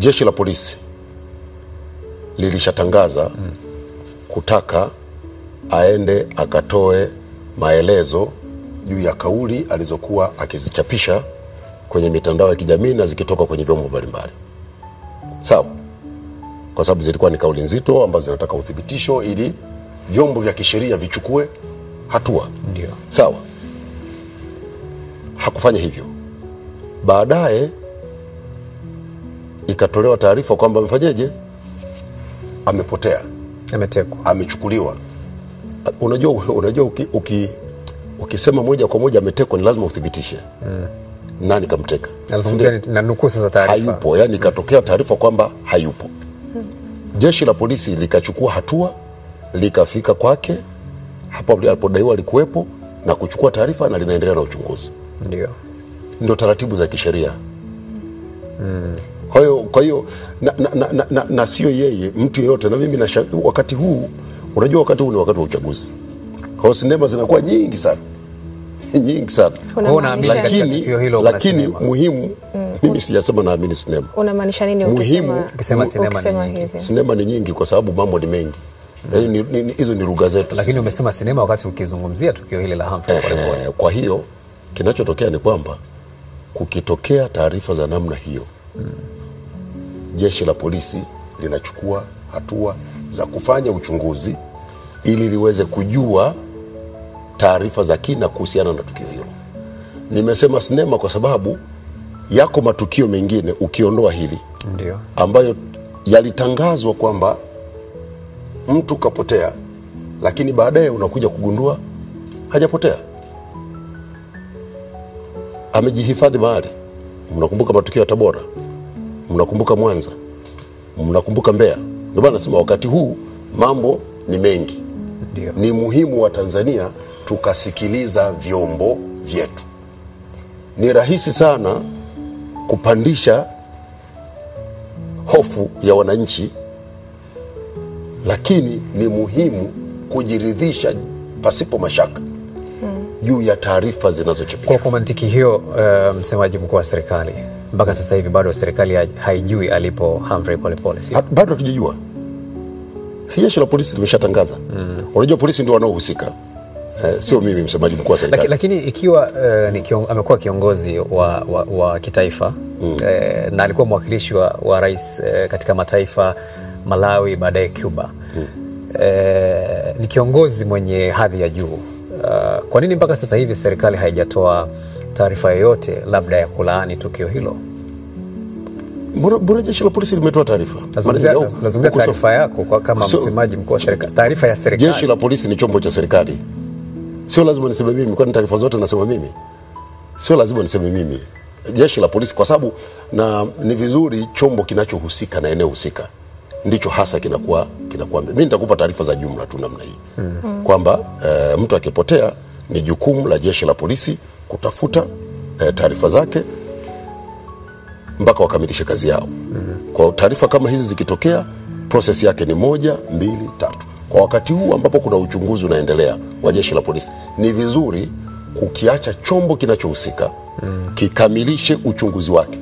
Jeshi la polisi lilishatangaza kutaka aende akatoe maelezo juu ya kauli alizokuwa akizichapisha kwenye mitandao ya kijamii na zikitoka kwenye vyombo mbalimbali. Sawa? Kwa sababu zilikuwa ni kauli nzito ambazo zinataka uthibitisho ili vyombo vya kisheria vichukue hatua. Ndio. Sawa? Hakufanya hivyo. Baadaye ikatolewa taarifa kwamba amefanyeje? Amepotea. Ametekwa. Amechukuliwa. Unajua ukisema moja kwa moja ametekwa ni lazima uthibitishe. Nani kamteka? Na nukuu sasa taarifa. Hayupo, yani ikatokea taarifa kwamba hayupo. Jeshi la polisi likachukua hatua, likafika kwake hapo alipodaiwa alikuwepo na kuchukua taarifa na linaendelea na uchunguzi. Ndio. Ndio taratibu za kisheria. Kwa hiyo na sio yeye, mtu yeyote. Na mimi wakati huu, unajua wakati huu ni wakati wa uchaguzi. Kwa hiyo sinema zinakuwa nyingi sana. Nyingi sana. Lakini muhimu, mimi sijasema naamini sinema. Unamaanisha nini ukisema sinema ni nyingi? Sinema ni nyingi kwa sababu mambo ni mengi. Yaani hizo ni lugha zetu. Lakini umesema sinema wakati ukizungumzia tukio hili la Humphrey Polepole. Kwa hiyo kinachotokea ni kwamba kukitokea taarifa za namna hiyo, jeshi la polisi linachukua hatua za kufanya uchunguzi ili liweze kujua taarifa za kina kuhusiana na tukio hilo. Nimesema sinema kwa sababu yako matukio mengine ukiondoa hili, ndio, ambayo yalitangazwa kwamba mtu kapotea, lakini baadaye unakuja kugundua hajapotea, amejihifadhi mahali. Mnakumbuka matukio ya Tabora, mnakumbuka Mwanza, mnakumbuka Mbeya. Ndio maana nasema wakati huu mambo ni mengi. Ndio. Ni muhimu wa Tanzania tukasikiliza vyombo vyetu. Ni rahisi sana kupandisha hofu ya wananchi, lakini ni muhimu kujiridhisha pasipo mashaka juu ya taarifa zinazochapishwa. Kwa mantiki hiyo, msemaji mkuu wa serikali, mpaka sasa hivi bado serikali haijui alipo Humphrey Polepole, sio? Bado hatujajua. Si jeshi la polisi limeshatangaza. Unajua polisi ndio wanaohusika. Sio mimi msemaji mkuu wa serikali. Lakini ikiwa amekuwa kiongozi wa kitaifa, na alikuwa mwakilishi wa rais katika mataifa Malawi, baadaye Cuba. Ni kiongozi mwenye hadhi ya juu. Kwa nini mpaka sasa hivi serikali haijatoa taarifa yoyote labda ya kulaani tukio hilo? Mbona jeshi la polisi limetoa taarifa? Nazungumzia taarifa yako kwa kama msemaji mkuu wa serikali. Taarifa ya serikali. Jeshi la polisi ni chombo cha serikali. Sio lazima niseme mimi, kwani taarifa zote nasema mimi. Sio lazima niseme mimi. Jeshi la polisi, kwa sababu na ni vizuri chombo kinachohusika na eneo husika ndicho hasa kinakuwa. Mimi nitakupa taarifa za jumla tu namna hii. Kwamba mtu akipotea ni jukumu la jeshi la polisi kutafuta taarifa zake mpaka wakamilishe kazi yao. Kwa taarifa kama hizi zikitokea, process yake ni 1, 2, 3. Kwa wakati huu ambapo kuna uchunguzi unaendelea wa jeshi la polisi, ni vizuri kukiacha chombo kinachohusika kikamilishe uchunguzi wake.